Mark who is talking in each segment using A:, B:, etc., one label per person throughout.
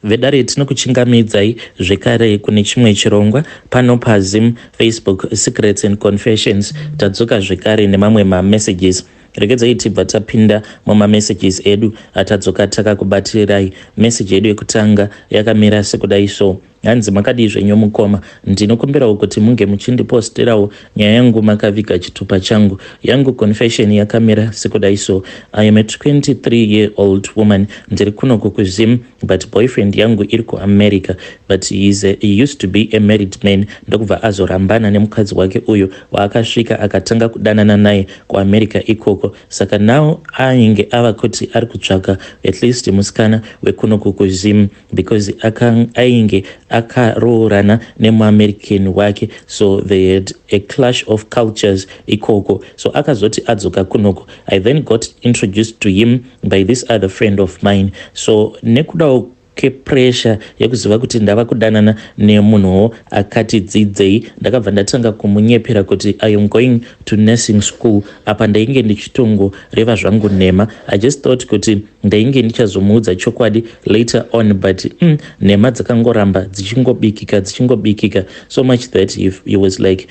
A: Vedare, tinokuchingamidzai zvekare kune chimwe chirongwa pano paZim Facebook Secrets and Confessions. Tadzoka zvekare nemamwe mamessages. Regedzai tibva tapinda mumamessages edu atadzoka takakubatirai. Meseji yedu yekutanga yakamira sekudai so. Hanzi, "Makadii zvenyu mukoma? Ndinokumbirawo kuti munge muchindiposterawo nyaya yangu makaviga chitupa changu. Yangu confession yakamira sekudai so. I am a 23-year old woman. Ndiri kunoku kuZim, but boyfriend yangu iri kuAmerica, but he used to be a married man, ndokubva azorambana nemukadzi wake uyo waakasvika akatanga kudanana naye kuAmerica ikoko. Saka now ainge ava kuti ari kutsvaka at least musikana wekunoku kuZim, because ainge akaroorana nemuAmerican wake, so they had a clash of cultures ikoko. So akazoti adzoka kunoko, I then got introduced to him by this other friend of mine. So nekudawo kepressure yekuziva kuti ndava kudanana nemunhuwo akati dzidzei, ndakabva ndatanga kumunyepera kuti I am going to nursing school. Apa ndainge ndichitongoreva zvangu nhema. I just thought kuti ndainge ndichazomuudza chokwadi later on, but nhema dzakangoramba dzichingobikika, dzichingobikika, so much that if he was like,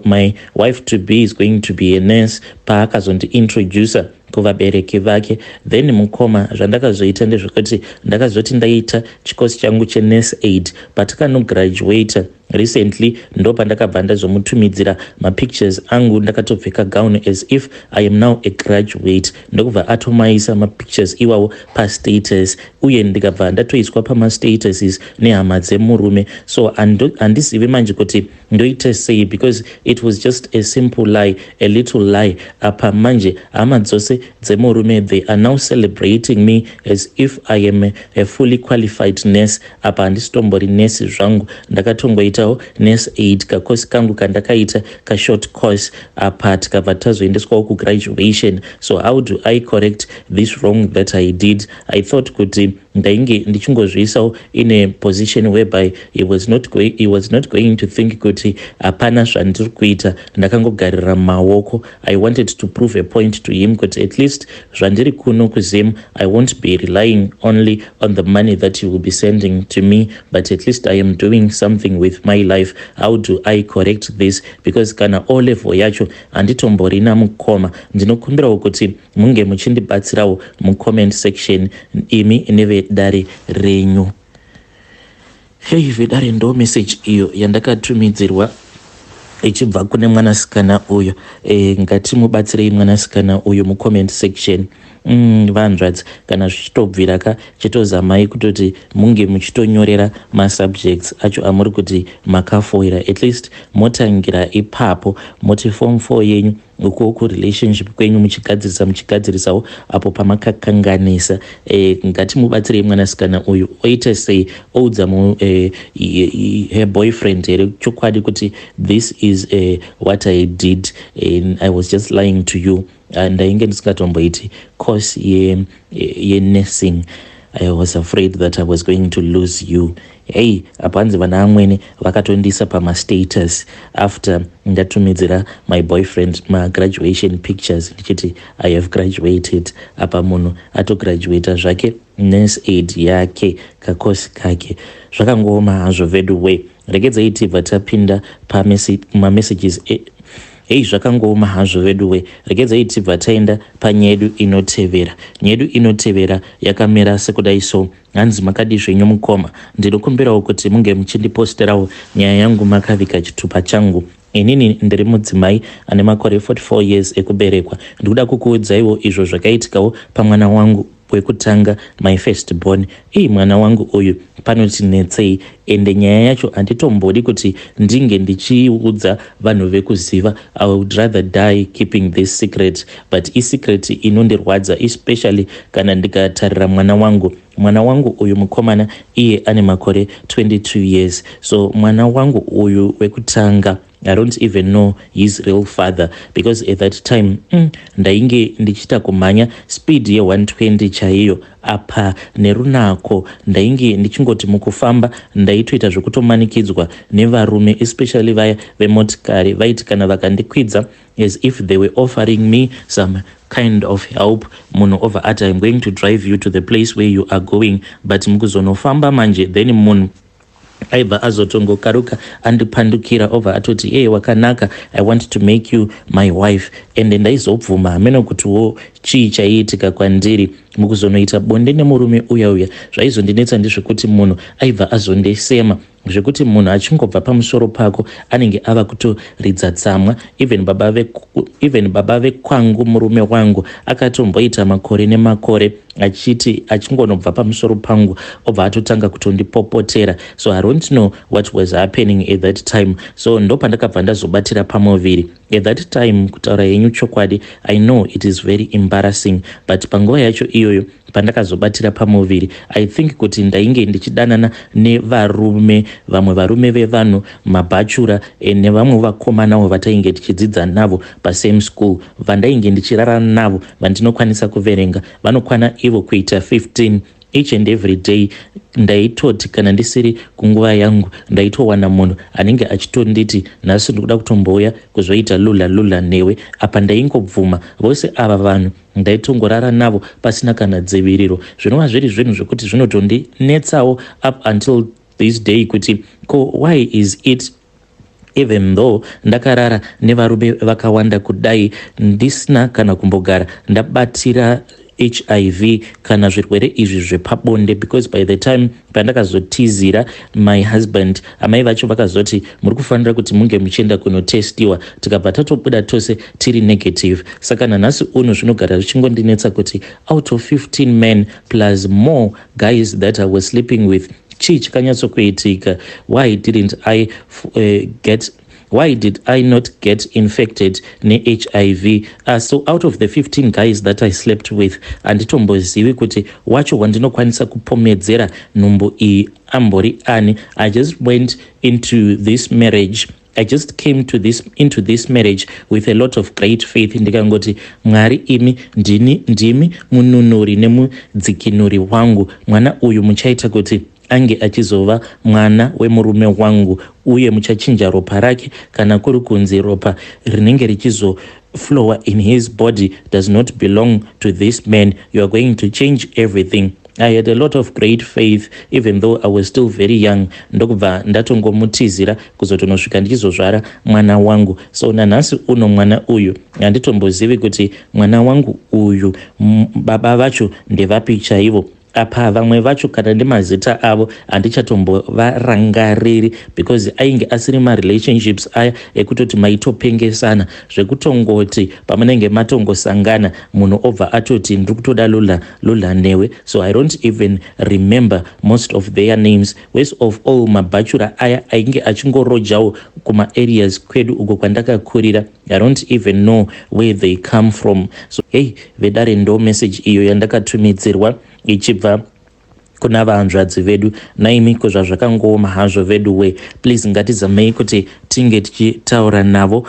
A: my wife to be is going to be a nurse." Paakazondiintroducer kuvabereki vake, then mukoma, zvandakazoita ndezvekuti ndakazoti ndaita chikosi changu chenurse aid. Patakanograduata recently, ndo pandakabva ndazomutumidzira mapictures angu ndakatopfeka gown as if I am now a graduate, ndokubva atomaisa mapictures iwawo pastatus, uye ndikabva ndatoiswa pamastatuses nehama dzemurume. So handizivi manje kuti ndoita sei, because it was just a simple lie, a little lie. Apa manje hama dzose dzemurume, they are now celebrating me as if I am a fully qualified nurse. Apa handisitombori nurse zvangu, ndakatongoitawo nurse aid, kakosi kangu kandakaita kashort course. Apa tikabva tazoendeswawo kugraduation. So how do I correct this wrong that I did? I thought kuti ndainge ndichingozviisawo in a position whereby he was not going to think kuti hapana zvandiri kuita, ndakangogarira maoko. I wanted to prove a point to him kuti at least zvandiri kuno kuZim, I won't be relying only on the money that he will be sending to me, but at least I am doing something with my life. How do I correct this? Because kana O level yacho handitomborina. Mukoma, ndinokumbirawo kuti munge muchindibatsirawo mucomment section, imi nevedare renyu. Hei vedare, ndo message iyo yandakatumidzirwa ichibva kune mwanasikana uyo. Ngatimubatsirei mwanasikana uyu mucomment section. Vanzvadzi, kana zvichitobvira ka, chitozamai kutoti munge muchitonyorera masubjects acho amuri kuti makafoira. At least motangira ipapo, moti form 4 yenyu uko kurelationship kwenyu, muchigadzirisa, muchigadzirisawo apo pamakakanganisa. Ngatimubatsirei mwanasikana uyu. Oita sei? Oudza her boyfriend here chokwadi kuti this is what I did and I was just lying to you? Ndainge ndisingatomboiti course yenursing ye. I was afraid that I was going to lose you. Hei, apa hanzi vana amwene vakatondisa pamastatus after ndatumidzira my boyfriend magraduation pictures ndichiti I have graduated. Apa munhu atograduata zvake nurse aid yake, kakosi kake. Zvakangooma hazvo vedu way. Regedzai tibva tapinda pamamessages. Hei, zvakangooma hazvo veduwe. Regedzai tibva taenda panyaya yedu inotevera. Nyaya yedu inotevera yakamira sekudai so. Hanzi, "Makadi zvenyu mukoma? Ndinokumbirawo kuti munge muchindiposterawo nyaya yangu makaviga chitupa changu. Inini ndiri mudzimai ane makore 44 years ekuberekwa. Ndikuda kukuudzaiwo izvo zvakaitikawo pamwana wangu wekutanga, my first born. Ii, mwana wangu uyu panoti netsei, ende nyaya yacho handitombodi kuti ndinge ndichiudza vanhu vekuziva. I would rather die keeping this secret, but isecret inondirwadza, especially kana ndikatarira mwana wangu. Mwana wangu uyu mukomana, iye ane makore 22 years. So mwana wangu uyu wekutanga, I don't even know his real father, because at that time ndainge ndichiita kumhanya speed ye120 chaiyo. Apa nerunako, ndainge ndichingoti mukufamba ndaitoita zvekutomanikidzwa nevarume, especially vaya vemotikari. Vaiti kana vakandikwidza, as if they were offering me some kind of help. Munhu obva ati, "I'm going to drive you to the place where you are going," but mukuzonofamba manje, then munhu aibva azotongokaruka andipandukira, obva atoti, "Ei, wakanaka, I want to make you my wife." Ende ndaizobvuma, hameno kutiwo chii chaiitika kwandiri. Mukuzonoita bonde nemurume uya uya, zvaizondinetsa ndezvekuti munhu aibva azondesema, zvekuti munhu achingobva pamusoro pako anenge ava kutoridza tsamwa. Even baba vekwangu, murume wangu akatomboita makore nemakore achiti achingonobva pamusoro pangu obva atotanga kutondipopotera. So I don't know what was happening at that time. So ndo pandakabva ndazobatira pamuviri at that time. Kutaura henyu chokwadi, I know it is very embarrassing, but panguva yacho iyoyo pandakazobatira pamuviri, I think kuti ndainge ndichidanana nevarume, vamwe varume vevanhu, mabhachura, nevamwe vakomanawo vatainge tichidzidza navo pasame school, vandainge ndichirara navo, vandinokwanisa kuverenga vanokwana ivo kuita 15. Each and every day ndaitoti kana ndisiri kunguva yangu, ndaitowana munhu anenge achitonditi, "Nhasi ndikuda kutombouya kuzoita lula lula newe." Apa ndaingobvuma. Vose ava vanhu ndaitongorara navo pasina kana dziviriro, zvinova zviri zvinhu zvekuti zvinotondinetsawo up until this day kuti ko why is it, even though ndakarara nevarume vakawanda kudai, ndisina kana kumbogara ndabatira HIV kana zvirwere izvi zvepabonde? Because by the time pandakazotizira my husband, amai vacho vakazoti, "Muri kufanira kuti munge muchienda kunotestiwa." Tikabva tatobuda tose tiri negative. Saka nanhasi uno zvinogara zvichingondinetsa kuti out of 15 men plus more guys that I was sleeping with, chii chakanyatsokuitika? Why didn't I get why did I not get infected ne-HIV? So out of the 15 guys that I slept with, handitombozivi kuti wacho wandinokwanisa kupomedzera nhumbu iyi ambori ani. I just went into this marriage, I just came to this into this marriage with a lot of great faith. Ndikangoti, "Mwari, imi ndini, ndimi mununuri nemudzikinuri wangu. Mwana uyu muchaita kuti ange achizova mwana wemurume wangu, uye muchachinja ropa rake. Kana kuri kunzi ropa rinenge richizoflowa in his body does not belong to this man, you are going to change everything." I had a lot of great faith, even though I was still very young. Ndokubva ndatongomutizira kuzotonosvika ndichizozvara mwana wangu. So nanhasi uno mwana uyu handitombozivi kuti mwana wangu uyu baba vacho ndevapi chaivo. Apa vamwe vacho kana nemazita avo handichatombovarangariri, because ainge asiri marelationships aya ekutoti maitopengesana, zvekutongoti pamunenge matongosangana munhu obva atoti, "Ndiri kutoda lula lula newe." So I don't even remember most of their names. Worst of all, mabhachura aya ainge achingorojawo kumaareas kwedu uko kwandakakurira. I don't even know where they come from. So hey, vedare, ndo message iyo yandakatumidzirwa ichibva kuna vahanzvadzi vedu. Naimi, ko zvazvakangooma hazvo vedu we. Please, ngatizamei kuti tinge tichitaura navo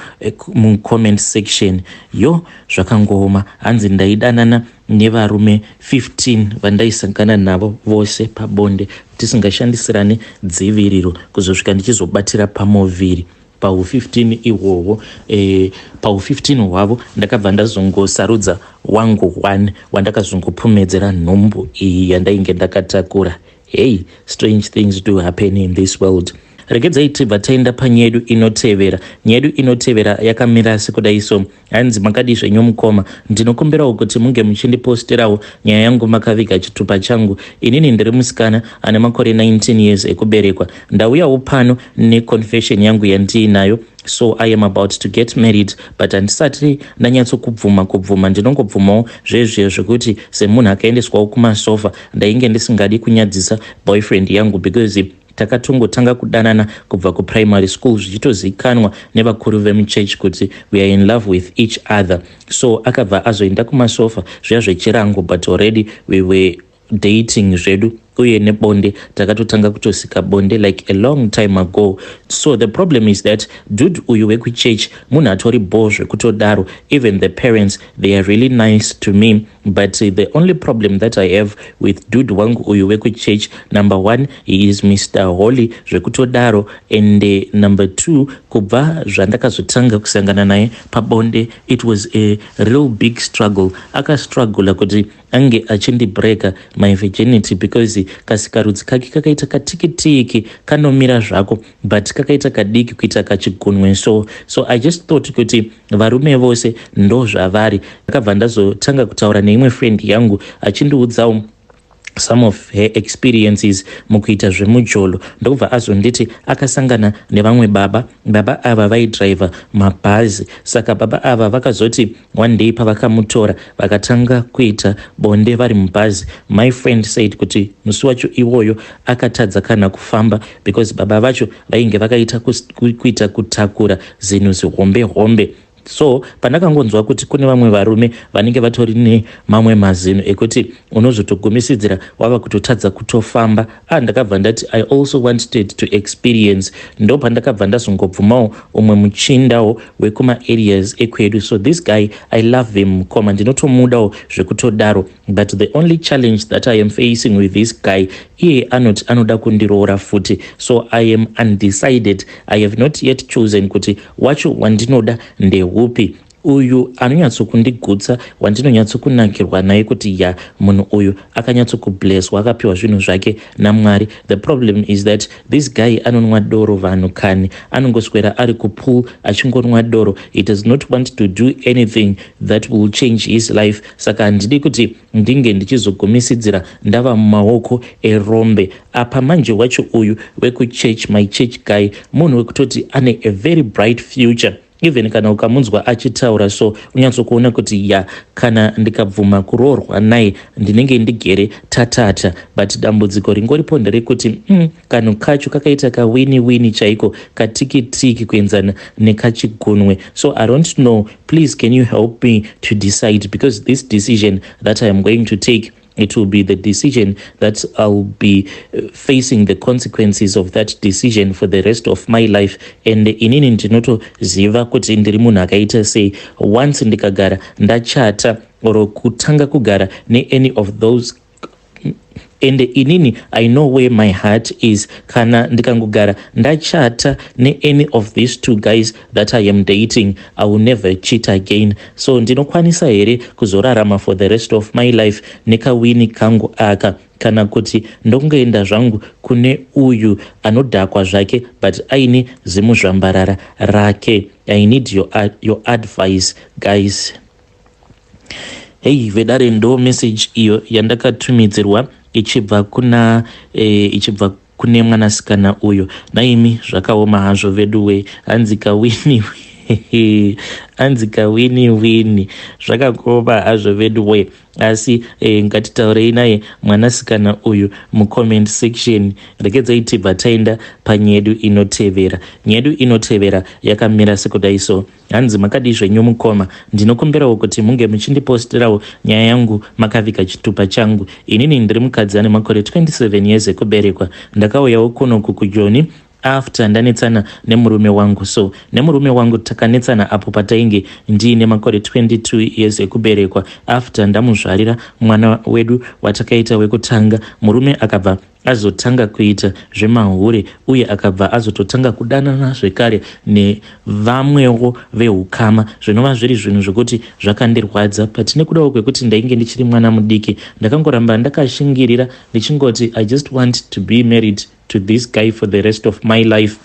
A: mucomment section. Yo, zvakangooma. Hanzi ndaidanana nevarume 15 vandaisangana navo vose pabonde tisingashandisirani dziviriro, kuzosvika ndichizobatira pamuviri pau15 ihwohwo. Pau15 hwavo ndakabva ndazongosarudza wangu 1 wandakazongopomedzera nhumbu iyi yandainge ndakatakura. Hey, strange things do happen in this world. Regedzai tibva taenda panyaya yedu inotevera. Nyaya yedu inotevera yakamira sekudai so. Hanzi, "Makadi zvenyu mukoma? Ndinokumbirawo kuti munge muchindiposterawo nyaya yangu makaviga chitupa changu. Inini ndiri musikana ane makore 19 years ekuberekwa. Ndauyawo pano neconfession yangu yandiinayo. So I am about to get married, but handisati ndanyatsokubvuma kubvuma. Ndinongobvumawo zvezviyo zvekuti semunhu akaendeswawo kumasofa, ndainge ndisingadi kunyadzisa boyfriend yangu, because takatongotanga kudanana kubva kuprimary school, zvichitozikanwa nevakuru vemuchechi kuti we are in love with each other. So akabva azoenda kumasofa zviya zvechirango, but already we were dating zvedu. Uye nebonde takatotanga kutosika bonde like a long time ago. So the problem is that dude uyu wekuchurch munhu atori bho zvekutodaro. Even the parents, they are really nice to me, but the only problem that I have with dude wangu uyu wekuchurch, number one, he is Mr Holy zvekutodaro, and number two, kubva zvandakazotanga kusangana naye pabonde, it was a real big struggle. Akastrugula kuti ange achindibreka my virginity because kasikarudzi kake kakaita katikitiki, kanomira zvako, but kakaita kadiki kuita kachigunwe. So I just thought kuti varume vose ndo zvavari. Ndakabva ndazotanga kutaura neimwe friend yangu achindiudzawo some of her experiences mukuita zvemujolo, ndokubva azonditi akasangana nevamwe baba. Baba ava vaidhiraivha mabhazi. Saka baba ava vakazoti one day pavakamutora, vakatanga kuita bonde vari mubhazi. My friend said kuti musi wacho iwoyo akatadza kana kufamba because baba vacho vainge vakaita kuita kutakura zinhu zihombe hombe. So pandakangonzwa kuti kune vamwe varume vanenge vatori nemamwe mazino ekuti unozotogumisidzira wava kutotadza kutofamba, a ndakabva ndati I also wanted to experience. Ndo pandakabva ndazongobvumawo umwe muchindawo wekuma-areas ekwedu. So this guy, I love him koma, ndinotomudawo zvekutodaro, but the only challenge that I am facing with this guy, iye anoti anoda kundiroora futi. So I am undecided. I have not yet chosen kuti wacho wandinoda ndeupi, uyu anonyatsokundigutsa, wandinonyatsokunakirwa naye, kuti ya, munhu uyu akanyatsokublesswa, akapiwa zvinhu zvake naMwari. The problem is that this guy anonwa doro, vanhu kani. Anongoswera ari kupool achingonwa doro. He does not want to do anything that will change his life. Saka handidi kuti ndinge ndichizogumisidzira ndava mumaoko erombe. Apa manje wacho uyu wekuchurch, my church guy, munhu wekutoti ane a very bright future. Even kana ukamunzwa achitaura so, unyatsokuona kuti ya, kana ndikabvuma kuroorwa naye, ndinenge ndigere tatata. But dambudziko ringoripo nderekuti kanhu kacho kakaita kawini wini chaiko, katikitiki kuenzana nekachigunwe. So I don't know. Please, can you help me to decide? Because this decision that I am going to take, it will be the decision that I'll be facing the consequences of that decision for the rest of my life. And inini ndinotoziva kuti ndiri munhu akaita sei. Once ndikagara ndachata or kutanga kugara neany of those, and inini I know where my heart is, kana ndikangogara ndachata neany of these two guys that I am dating, I will never cheat again. So ndinokwanisa here kuzorarama for the rest of my life nekawini kangu aka, kana kuti ndongoenda zvangu kune uyu anodhakwa zvake but aine zimuzvambarara rake? I need your advice, guys. Hei vedare, ndo message iyo yandakatumidzirwa ichibva kune mwanasikana uyo. Naimi, zvakaoma hazvo veduwe. Hanzi kawini, hanzi kawini wini. Zvakakoma hazvo veduwe, asi ngatitaurei naye mwanasikana uyu mucomment section. Regedzai tibva taenda panyedu inotevera. Nyedu inotevera yakamira sekudai so. Hanzi, "Makadii zvenyu mukoma? Ndinokumbirawo kuti munge muchindipostirawo nyaya yangu makavika chitupa changu. Inini ndiri mukadzi ane makore 27 years ekuberekwa. Ndakauyawo kunoku kuJoni after ndanetsana nemurume wangu. So nemurume wangu takanetsana apo patainge ndiine makore 22 years ekuberekwa. After ndamuzvarira mwana wedu watakaita wekutanga, murume akabva azotanga kuita zvemahure uye akabva azototanga kudanana zvekare nevamwewo veukama, zvinova zviri zvinhu zvokuti zvakandirwadza. But nekudawo kwekuti ndainge ndichiri mwana mudiki, ndakangoramba ndakashingirira ndichingoti I just want to be married to this guy for the rest of my life.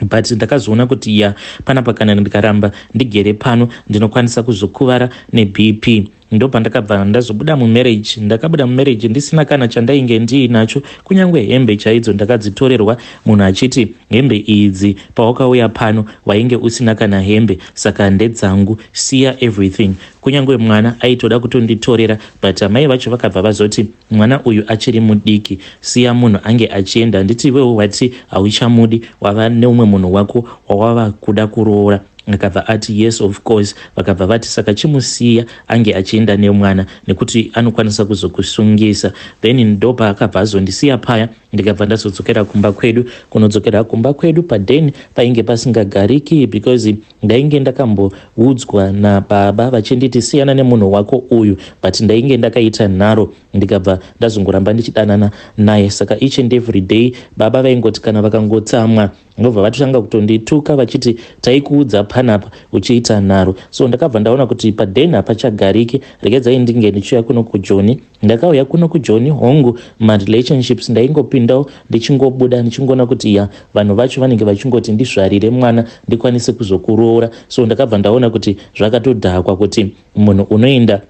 A: But ndakazoona kuti ya, panapa kana ndikaramba ndigere pano, ndinokwanisa kuzokuvara neBP. Ndopandakabva ndazobuda mumarriage. Ndakabuda mumarriage ndisina kana chandainge ndiinacho. Kunyange hembe chaidzo ndakadzitorerwa, munhu achiti hembe idzi pawakauya pano wainge usina kana hembe, saka ndedzangu, siya everything. Kunyange mwana aitoda kutonditorera, but amai vacho vakabva vazoti mwana uyu achiri mudiki, siya munhu ange achienda. Handiti iwewo wati hauchamudi, wava neumwe munhu wako wawava kuda kuroora?" Akabva ati, "Yes, of course." Vakabva vati, "Saka chimusiya ange achienda nemwana, nekuti anokwanisa kuzokusungisa." Then ndopaakabva azondisiya paya. Ndikabva ndazodzokera kumba kwedu. Kunodzokera kumba kwedu, padeni painge pasingagariki, because ndainge ndakamboudzwa nababa vachinditi, "Siyana nemunhu wako uyu," but ndainge ndakaita nharo, ndikabva ndazongoramba ndichidanana naye. Saka each and every day baba vaingoti kana vakangotsamwa, ndobva vatotanga kutondituka vachiti, "Taikuudza panapa uchiita nharo." So ndakabva ndaona kuti padeni hapachagariki, regedzai ndinge ndichiuya kuno kuJoni. Ndakauya kuno kuJoni. Hongu, marelationships ndaingopindawo ndichingobuda, ndichingoona kuti ya, vanhu vacho vanenge vachingoti, "Ndizvarire mwana ndikwanise kuzokuroora." So ndakabva ndaona kuti zvakatodhakwa kuti munhu unoenda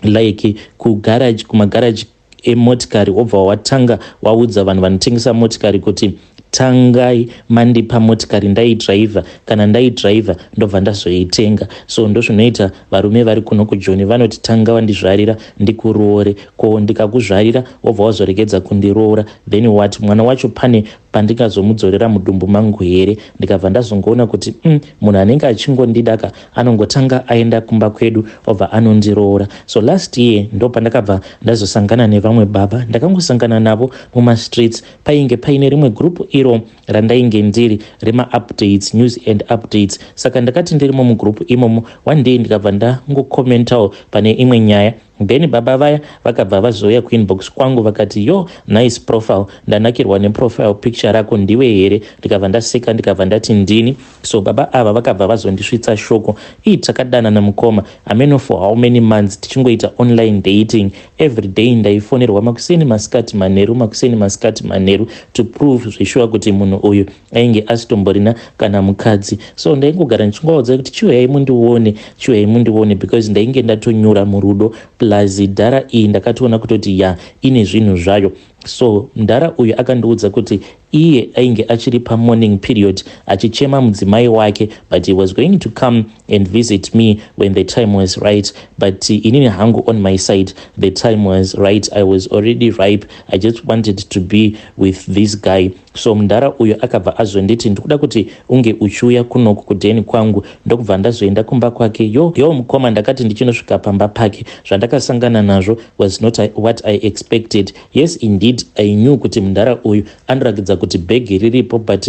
A: like kugarage, kumagaraji emotikari, wobva watanga waudza vanhu vanotengesa motikari kuti, "Tangai mandipa motikari ndaidhiraivha. Kana ndaidhiraivha, ndobva ndazoitenga." So ndozvinoita varume vari kuno kuJoni. Vanoti, "Tanga wandizvarira ndikuroore." Ko ndikakuzvarira, wobva wazoregedza kundiroora, then what? Mwana wacho pane pandingazomudzorera mudumbu mangu here? Ndikabva ndazongoona kuti munhu anenge achingondidaka anongotanga aenda kumba kwedu, obva anondiroora. So last year ndo pandakabva ndazosangana nevamwe baba. Ndakangosangana navo mumastreets. Painge paine rimwe group iro randainge ndiri, remaupdates, news and updates. Saka ndakati ndirimo mugroup imomo one day, ndikabva ndangocommentawo pane imwe nyaya. Then baba vaya vakabva vazouya kuinbox kwangu, vakati, "Yo, nice profile, ndanakirwa neprofile picture rako, ndiwe here?" Ndikabva ndaseka, ndikabva ndati, "Ndini." So baba ava vakabva vazondisvitsa shoko ii, "Takadanana mukoma ameno for how many months, tichingoita online dating. Every day ndaifonerwa, makuseni, masikati, manheru, makuseni, masikati, manheru," to prove zveshuwa kuti munhu uyu ainge asitomborina kana mukadzi. So ndaingogara ndichingovaudza kuti, "Chiuyai mundione, chiuyai mundione," because ndainge ndatonyura murudo. Plus dhara iyi ndakatoona kutoti ya, ine zvinhu zvayo. So mudhara uyu akandiudza kuti iye ainge achiri pamourning period, achichema mudzimai wake, but he was going to come and visit me when the time was right. But inini hangu, on my side, the time was right. I was already ripe. I just wanted to be with this guy. So mudhara uyu akabva azonditi, "Ndikuda kuti unge uchiuya kunoku kudheni kwangu." Ndokubva ndazoenda kumba kwake. Yo yo, mukoma, ndakati ndichinosvika pamba pake, zvandakasangana nazvo was not what I expected. Yes, indeed, I knew kuti mudhara uyu anoratidza kuti bhegi riripo, but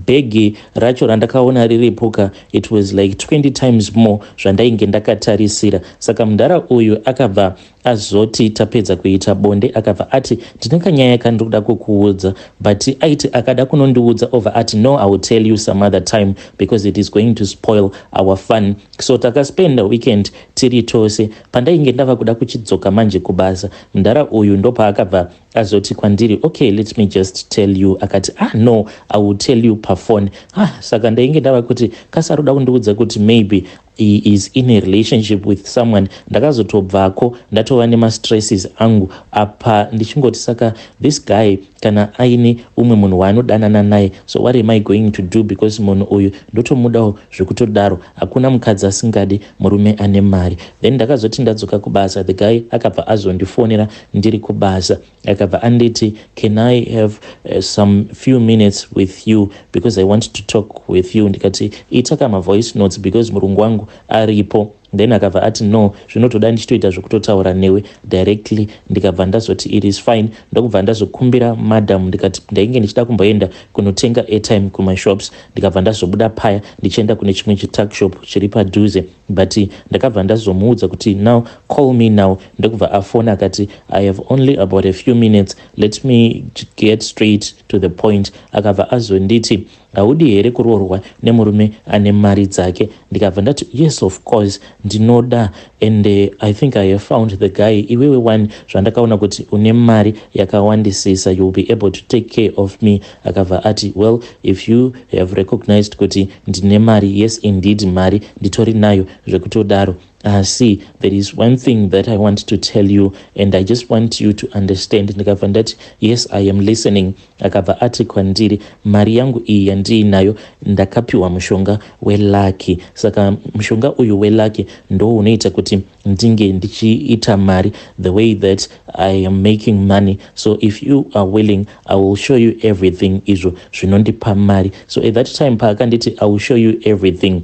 A: bhegi racho randakaona riripo ka, it was like 20 times more zvandainge ndakatarisira. Saka mudhara uyu akabva azoti, tapedza kuita bonde, akabva ati, "Ndine kanyaya kandiri kuda kukuudza." But aiti akada kunondiudza, obva ati, "No, I will tell you some other time because it is going to spoil our fun." So takaspenda weekend tiri tose. Pandainge ndava kuda kuchidzoka manje kubasa, mudhara uyu ndopaakabva azoti kwandiri, "Okay, let me just tell you." Akati, "Ah, no, I will tell you pafone." Ah, saka ndainge ndava kuti kasaroda kundiudza kuti maybe he is in a relationship with someone. Ndakazotobvako ndatova nemastresses angu apa, ndichingoti, saka this guy kana aine umwe munhu waanodanana naye, so what am I going to do? Because munhu uyu ndotomudawo zvekutodaro. Hakuna mukadzi asingadi murume ane mari. Then ndakazoti ndadzoka kubasa, the guy akabva azondifonera ndiri kubasa. Akabva anditi, "Can I have some few minutes with you, because I want to talk with you?" Ndikati, "Ita kama voice notes, because murungu wangu aripo." Then akabva ati, "No, zvinotoda ndichitoita zvekutotaura newe directly." Ndikabva ndazoti, "It is fine." Ndokubva ndazokumbira madam, ndikati ndainge ndichida kumboenda kunotenga airtime kumashops. Ndikabva ndazobuda paya ndichienda kune chimwe chituckshop chiri padhuze, but ndakabva ndazomuudza kuti, "Now call me now." Ndokubva afona, akati, "I have only about a few minutes. Let me get straight to the point." Akabva azonditi, "Haudi here kuroorwa nemurume ane mari dzake?" Ndikabva ndati, "Yes, of course ndinoda, and I think I have found the guy. Iwewe one, zvandakaona kuti une mari yakawandisisa, you will be able to take care of me." Akabva ati, "Well, if you have recognized kuti ndine mari, yes, indeed, mari nditori nayo zvekutodaro. Asi there is one thing that I want to tell you and I just want you to understand." Ndikabva ndati, "Yes, I am listening." Akabva ati kwandiri, "Mari yangu iyi yandiinayo, ndakapiwa mushonga welucky. Saka mushonga uyu welucky ndo unoita kuti ndinge ndichiita mari the way that I am making money. So if you are willing, I will show you everything izvo zvinondipa mari." So at that time paakanditi, "I will show you everything,"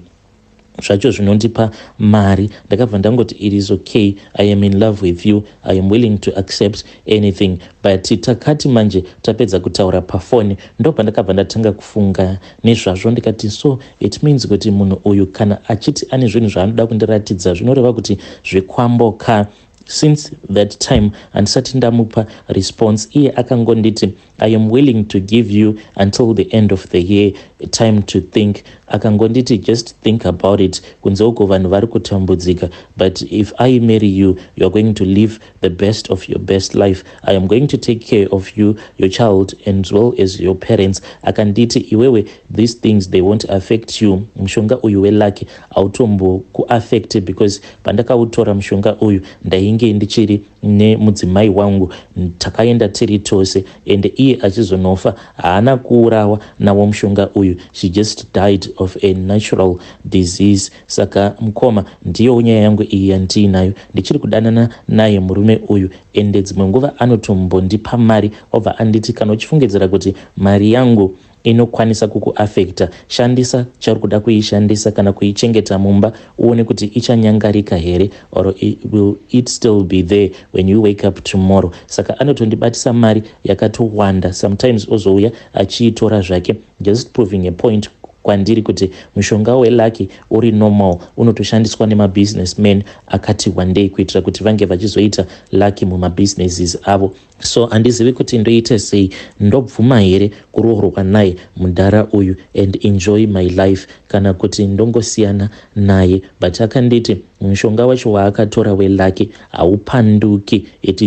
A: Zvacho zvinondipa mari. Ndakabva ndangoti, "It is okay, I am in love with you, I am willing to accept anything." But takati manje tapedza kutaura pafoni, ndo pandakabva ndatanga kufunga nezvazvo. Ndikati, so it means kuti munhu uyu kana achiti ane zvinhu zvaanoda kundiratidza, zvinoreva kuti zvikwamboka. Since that time handisati ndamupa response. Iye akangonditi, "I am willing to give you until the end of the year time to think." Akangonditi, "Just think about it. Kunze uko vanhu vari kutambudzika, but if I marry you, you are going to live the best of your best life. I am going to take care of you, your child, and well as your parents." Akanditi, "Iwewe, these things, they won't affect you. Mushonga uyu welucky hautombokuaffecte because pandakautora mushonga uyu ndainge ndichiri nemudzimai wangu. Takaenda tiri tose, and iye achizonofa haana kuurawa nawo mushonga uyu. She just died of a natural disease." Saka mukoma, ndiyo nyaya yangu iyi yandiinayo. Ndichiri kudanana naye murume uyu, ende dzimwe nguva anotombondipa mari, obva anditi, "Kana uchifungidzira kuti mari yangu inokwanisa kukuafecta, shandisa chauri kuda kuishandisa kana kuichengeta mumba, uone kuti ichanyangarika here or will it still be there when you wake up tomorrow." Saka anotondibatisa mari yakatowanda sometimes, ozouya achiitora zvake, just proving a point kwandiri kuti mushonga welucky uri normal, unotoshandiswa nemabusinessmen akati wandei kuitira kuti vange vachizoita lucky mumabusinesses avo. So handizivi kuti ndoita sei. Ndobvuma here kuroorwa naye mudhara uyu and enjoy my life, kana kuti ndongosiyana naye? But akanditi mushonga wacho waakatora welucky haupanduki. It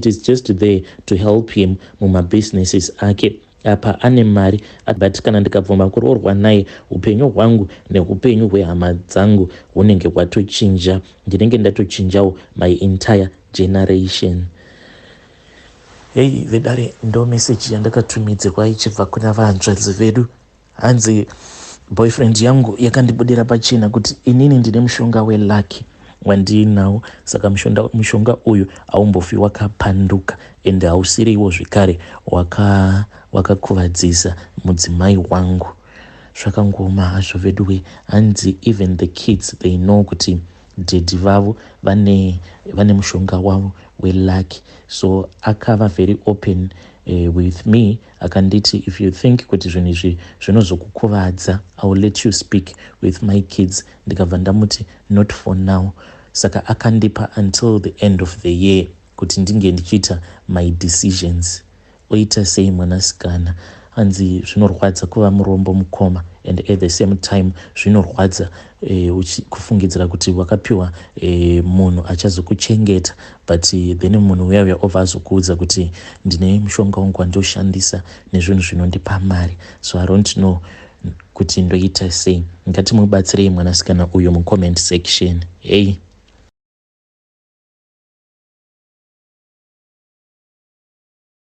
A: is just there to help him mumabusinesses ake. Apa ane mari, but kana ndikabvuma kuroorwa naye, upenyu hwangu neupenyu hwehama dzangu hunenge hwatochinja. Ndinenge ndatochinjawo my entire generation. Hei vedare, ndo meseji yandakatumidzirwa ichibva kuna vahanzvadzi vedu. Hanzi, "Boyfriend yangu yakandibudira pachena kuti inini ndine mushonga welucky wandiinawo. Saka mushonga uyu haumbofi wakapanduka, ende hausiriwo zvekare wakakuvadzisa mudzimai wangu." Zvakangoma hazvo veduwe. Hanzi even the kids, they know kuti daddy vavo vane mushonga wavo welucky. So akava very open with me. Akanditi, "If you think kuti zvinhu izvi zvinozokukuvadza, I will let you speak with my kids." Ndikabva ndamuti, "Not for now." Saka akandipa until the end of the year kuti ndinge ndichiita my decisions. Oita sei mwanasikana? Hanzi, "Zvinorwadza kuva murombo, mukoma, and at the same time zvinorwadza kufungidzira kuti wakapiwa munhu achazokuchengeta, but then munhu uya uya obva azokuudza kuti ndine mushonga wangu wandoshandisa nezvinhu zvinondipa mari." So I don't know kuti ndoita sei. Ngatimubatsirei mwanasikana uyu mucomment section. Hei.